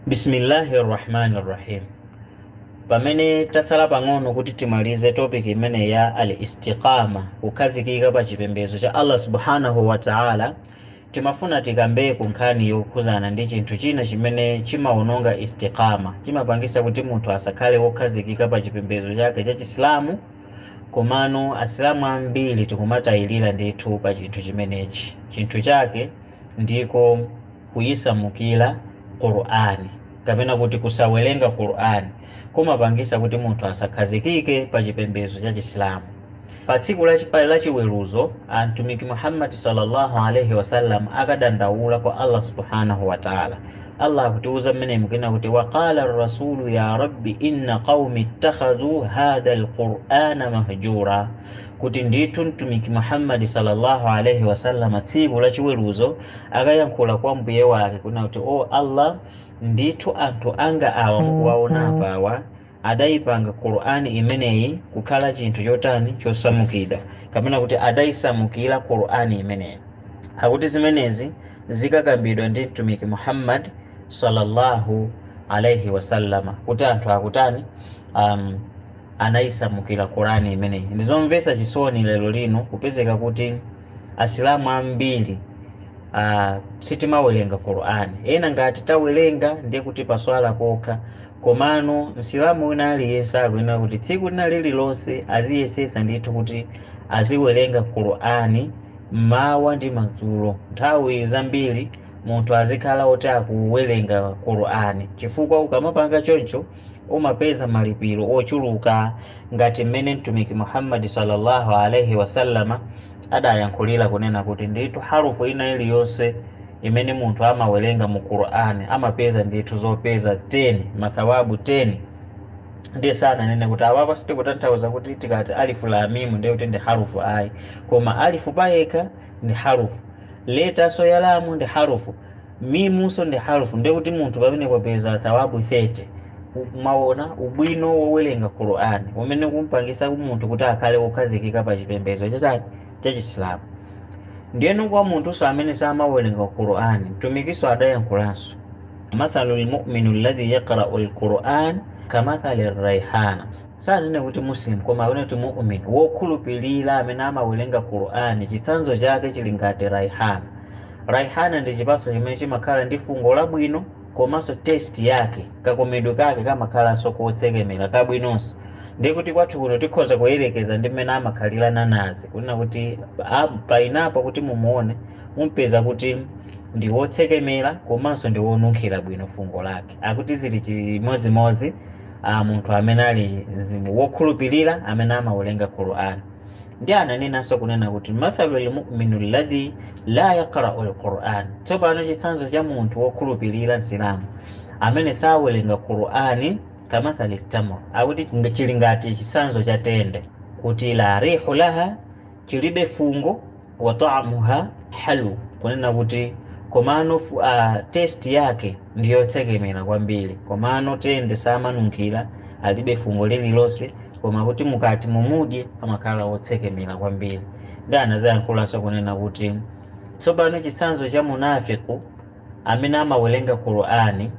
Bismillahi rrahmani rrahim. Pamene tatsala pang'ono kuti timalize topic imene ya al-istiqama, kukhazikika pa chipembedzo cha Allah subhanahu wa ta'ala, timafuna tikambeko nkhani yokhuzana ndi chinthu china chimene chimawononga istiqama, chimapangisa kuti munthu asakhale wokhazikika pa chipembedzo chake cha Chisilamu. Komano Asilamu ambiri tikumatayirira ndithu pa chinthu chimenechi. Chinthu chake ndiko kuyisamukira Qur'ani, kapena kuti kusawerenga Qur'ani kumapangisa kuti munthu asakhazikike pa chipembedzo cha Chisilamu. Pa tsiku lachiweruzo, Mtumiki Muhammad sallallahu alaihi wasallam akadandaula kwa Allah subhanahu wa ta'ala. Allah akutiuza mmene mukina kuti waqala rasulu ya rabbi inna qaumi ittakhadhu hadha alqur'ana mahjura, kuti ndithu Mtumiki Muhammad sallallahu alaihi wasallam tsiku lachiweruzo akayankhula kwa mbuye wake kuna kuti o Allah, ndithu anthu anga awa mukuwaona apawa adayipanga Qur'ani imeneyi kukhala chinthu chotani, chosamukidwa, kapena kuti adayisamukira Qur'ani imeneyi. Akuti zimenezi zikakambidwa ndi Mtumiki Muhammad sallallahu alaihi wasallama kuti anthu akutani, anayisamukira Qur'ani imeneyi. Ndizomvetsa chisoni lero lino kupezeka kuti Asilamu ambiri sitimawerenga Qur'ani. Ena ngati tawerenga ndiye kuti paswala kokha, komano Msilamu wina aliyense akuyenera kuti tsiku lina lililonse aziyesesa ndithu kuti aziwerenga Qur'ani mmawa ndi madzulo. Nthawi zambiri munthu azikhala oti akuwerenga Qur'ani, chifukwa ukamapanga choncho umapeza malipiro ochuluka, ngati mmene Mtumiki Muhammad sallallahu alaihi wasallama adayankhulira kunena kuti ndithu harufu ina iliyonse imene munthu amawerenga mu Qur'ani amapeza ndithu zopeza 10, mathawabu 10. Ndiye sananene kuti awapa sitikutanthauza kuti tikati alifu la mimu ndiye kuti ndi harufu, ayi, koma alifu payekha ndi harufu, letaso ya lamu ndi harufu, mimunso ndi harufu, ndiye kuti munthu pamene popeza thawabu 30. Mwaona ubwino wowerenga Qur'ani umene kumpangisa munthu kuti akhale wokhazikika pa chipembedzo chachani, cha Chisilamu. Ndiyeno kwa munthuso amene samawerenga Qur'ani, Mtumikiso adayankhulanso mathalu lmuminu alladhi yaqra'u lquran kamathali rraihana. Sanene kuti Muslim, koma akunena kuti mu'min, wokhulupirira amene amawerenga Qur'ani, chitsanzo chake chili ngati raihana. Raihana ndi chipatso chimene chimakhala ndi fungo labwino, komanso taste yake, kakomedwe kake kamakhalanso kotsekemera kabwinonso. Ndiye kuti kwathu kuno tikhoza kuyerekeza ndi mmene amakhalira nanazi, kunena kuti pineapple kuti mumuone mumpeza kuti ndi wotsekemera komanso ndi wonunkhira bwino fungo lake. Akuti zili chimodzimodzi munthu amene ali wokhulupirira amene amawerenga Qur'an. Ndi ananenanso kunena kuti mathalu lmuminu alladhi la yaqra'u lquran, tsopano chitsanzo cha munthu wokhulupirira Msilamu amene sawerenga Qur'ani, kamathali tamr, akuti chili ngati chitsanzo cha tende, kuti la rihu laha, chilibe fungo, wa ta'muha halu, kunena kuti komano taste yake ndiyotsekemera kwambiri. Komano tende samanunkhira, alibe fungo lililonse, koma kuti mukati mumudye amakhala wotsekemera kwambiri. Ndi anazayankhulanso kunena kuti tsopano chitsanzo cha munafiku amene amawerenga Qur'ani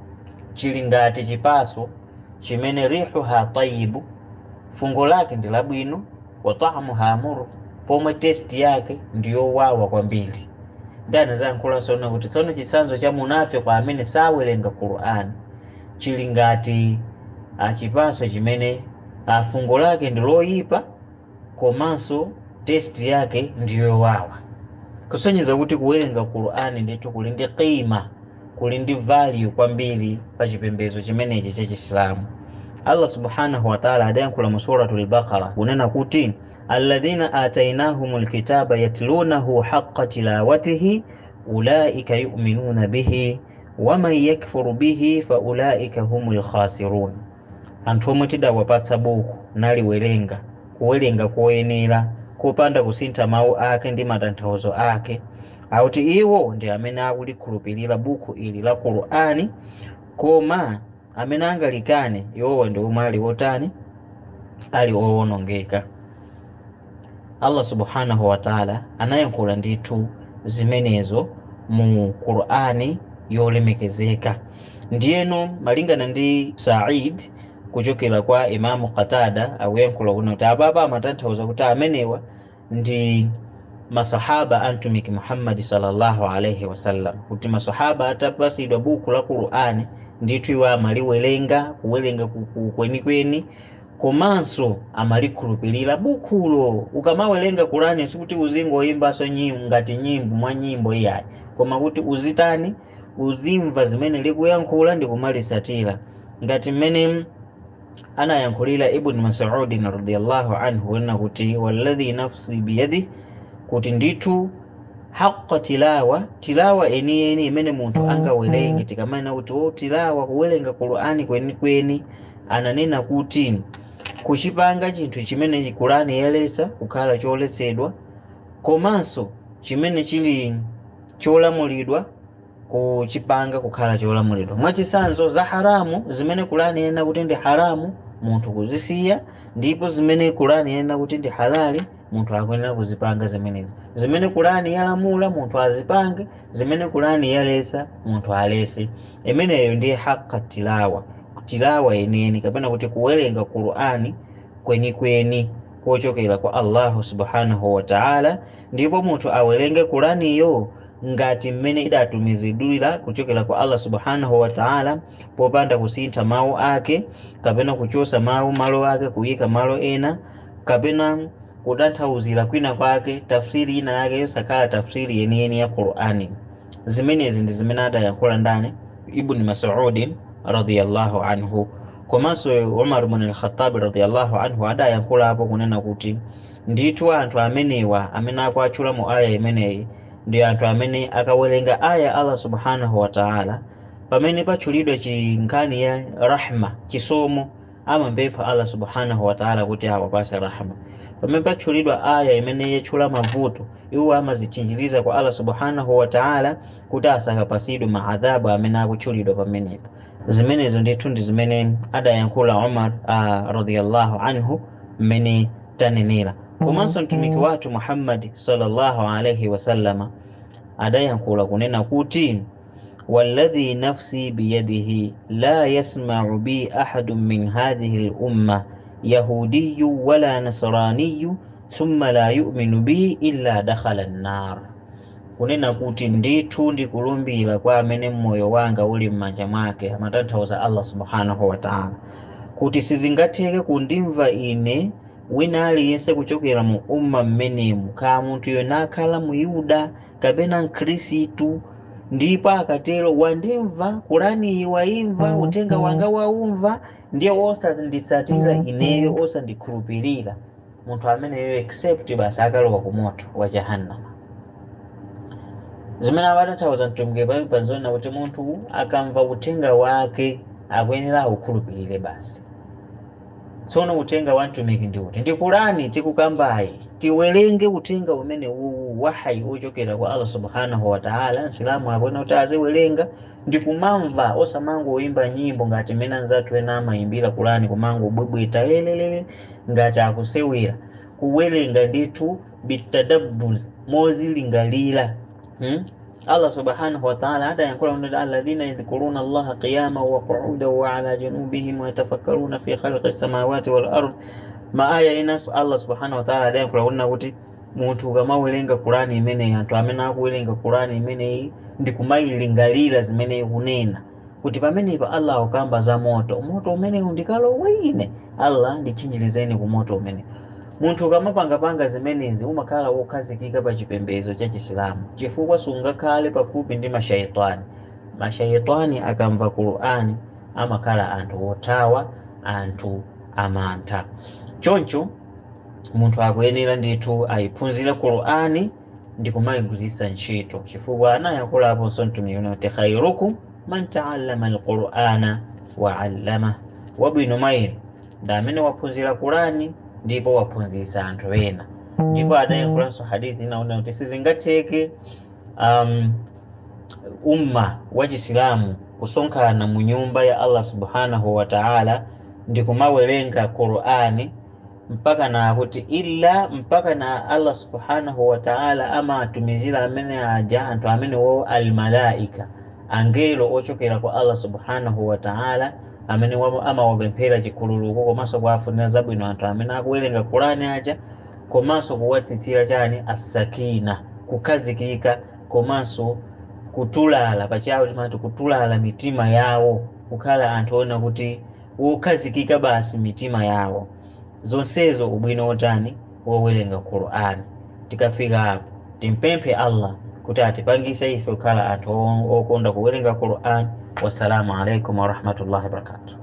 chili ngati chipatso chimene rihuha tayibu, fungo lake ndi labwino, wa ta'muha mur, pomwe taste yake ndiyowawa kwambiri. Ndi anazayankhulanso kunena kuti tsono chitsanzo cha munafiku amene sawerenga Qur'ani chili ngati chipatso chimene fungo lake ndi loyipa komanso taste yake ndiyowawa. Kusonyeza kuti kuwerenga Qur'ani ndithu kuli ndi qima, kuli ndi value kwambiri pa chipembedzo chimenechi cha Chisilamu. Allah subhanahu wa ta'ala adayankhula mu Suratul Baqara kunena kuti alladhina atainahumul kitaba yatlunahu haqqa tilawatihi ulaika yu'minuna bihi waman yakfuru bihi fa ulaika humul khasirun. Anthu omwe tidawapatsa buku naliwerenga, kuwerenga koyenera kopanda kusintha mawu ake ndi matanthauzo ake, akuti iwo ndi amene akulikhulupirira buku ili la Qur'ani, koma amene angalikane iwowa ndi omwe ali otani, ali owonongeka. Allah subhanahu wa ta'ala anayankhula ndithu zimenezo mu Qur'ani yolemekezeka. Ndiyeno malingana ndi Said kuchokera kwa Imamu Qatada akuyankhula kuno kuti apapa amatanthauza kuti amenewa ndi masahaba a Mtumiki Muhammadi sallallahu alaihi wasallam, kuti masahaba atapasidwa buku la Qur'ani ndithu iwo amaliwerenga kuwerenga kwenikweni, komanso amalikhulupirira bukhulo. Ukamawerenga Qur'ani sikuti uzingoyimbanso nyimbo ngati nyimbo mwa nyimbo iyayi, koma kuti uzitani, uzimva zimene likuyankhula ndi kumalisatira, ngati mmene anayankhulira Ibn Mas'ud radiyallahu anhu wena kuti walladhi nafsi biyadihi, kuti ndithu haqqa tilawa, tilawa enieni imene munthu angawerenge. Tikamanena kuti o tilawa, kuwerenga Qur'ani kwenikweni, ananena kuti kuchipanga chinthu chimene Qur'ani yaletsa kukhala choletsedwa, komanso chimene chili cholamulidwa kuchipanga kukhala cholamulidwa. Mwachitsanzo, za haramu zimene Qur'ani yanena kuti ndi haramu munthu kuzisiya, ndipo zimene Qur'ani yanena kuti ndi halali munthu akuyenera kuzipanga zimenezo. Zimene Qur'ani yalamula munthu azipange, zimene Qur'ani yaletsa munthu alese. Imeneyo ndiye haqqa tilawa, tilawa yeniyeni, kapena kuti kuwerenga Qur'ani kwenikweni kochokera kwa Allahu subhanahu wa ta'ala. Ndipo munthu awerenge Qur'aniyo ngati mmene idatumizidwira kuchokera kwa Allah subhanahu wa ta'ala, popanda kusintha mawu ake kapena kuchosa mawu malo ake kuyika malo ena, kapena kutanthauzira kwina kwake tafsiri ina yake yosakhala tafsiri yeniyeni ya Qur'ani. Zimenezi ndi zimene adayankhula ndani? Ibn Mas'ud radiyallahu anhu. Komanso Umar ibn al-Khattab radiyallahu anhu adayankhulapo kunena kuti ndithu anthu amenewa amene akuatchula mu aya imeneyi ndi anthu amene akawerenga aya Allah subhanahu wa ta'ala, pamene patchulidwa chinkhani ya rahma, chisomo, amapempha Allah subhanahu wa ta'ala kuti awapase rahma. Pamene patchulidwa aya imene yatchula mavuto, iwo amazitchinjiriza kwa Allah subhanahu wa ta'ala kuti asakapasidwe maadhabu amene akutchulidwa pamenepo. Zimenezo ndithu ndi zimene adayankhula Umar radiyallahu anhu mmene tanenera. Komanso mtumiki wathu Muhammad sallallahu alaihi wasallama adayankhula kunena kuti walladhi nafsi biyadihi la yasma'u bi ahadun min hadhihi al-umma yahudiyyu wala nasraniyyu thumma la yu'minu bi illa dakhala an-nar, kunena kuti ndithu ndikulumbira kwa amene moyo wanga uli m'manja mwake, amatanthauza Allah subhanahu wa ta'ala, kuti sizingatheke kundimva ine wina aliyense kuchokera mu umma mmenemu, kaya munthu yona akhala mu Yuda kapena mkhristu, ndipo akatero wandimva Qur'ani waimva uthenga wanga waumva, ndiye osanditsatira ineyo, osandikhulupirira, munthu ameneyo except basi akalowa ku moto wa jahannama. Zimene amatanthauza mtumiki pamene panzona kuti munthu akamva uthenga wake akuyenera aukhulupirire basi. Tsono uthenga wa mtumiki ndi uti? Ndi Qur'ani tikukambayi. Tiwerenge uthenga umene uwu wahayi ochokera kwa Allah subhanahu wa ta'ala. Nsilamu akuyenera kuti aziwerenga ndi kumamva, osamangoyimba nyimbo ngati mmene anzathu ena amayimbira Qur'ani, kumangobwebweta lelelele ngati akusewera. Kuwerenga ndithu bitadabbur, mozilingalira. Allah subhanahu wa ta'ala adayankhula kuti alladhina yadhkuruna Allaha qiyaman wa qu'udan wa ala junubihim wa yatafakkaruna fi khalqi samawati wal ard. Maaya ina Allah subhanahu wa ta'ala adayankhula kuti munthu ukamawerenga Qur'ani imeneyi, anthu amene akuwerenga Qur'ani imeneyi ndi kumayilingalira zimene ikunena, kuti pamenepa Allah akukamba za moto, moto umenewu ndikalowe ine, Allah nditchinjirizeni ku moto umene. Munthu ukamapangapanga zimenezi umakhala wokhazikika pa chipembedzo cha Chisilamu, chifukwa sungakhale pafupi ndi mashaitani. Mashaitani akamva Qur'ani amakhala anthu othawa, anthu amantha. Choncho munthu akuyenera ndithu ayiphunzire Qur'ani ndi kumayigwiritsa ntchito, chifukwa anayankhulaponso mtumiki kuti khairukum man ta'allama al-Qur'ana wa 'allama, wabwino mwa inu ndi amene waphunzira Qur'ani ndipo waphunzitsa anthu ena. Ndipo adayankhulanso hadithi inaona kuti sizingatheke umma wa Chisilamu kusonkhana mu nyumba ya Allah subhanahu wa ta'ala ndi kumawerenga Qur'ani mpaka na kuti illa mpaka na Allah subhanahu wa ta'ala amatumizira amene aja anthu amene wo almalaika, Angelo ochokera kwa Allah subhanahu wa ta'ala amene amawapemphera chikhululuko komanso kuwafunira zabwino anthu amene akuwerenga Qur'ani aja, komanso kuwatsitsira chani? Asakina, kukhazikika komanso kutulala, pachawo timati kutulala mitima yawo, kukhala anthu ona kuti wokhazikika basi mitima yawo. Zonsezo ubwino wotani? Wowerenga Qur'ani. Tikafika apo timpemphe Allah kuti atipangise ife kukhala anthu okonda kuwerenga Qur'an. Wassalamu alaikum warahmatullahi wabarakatuh.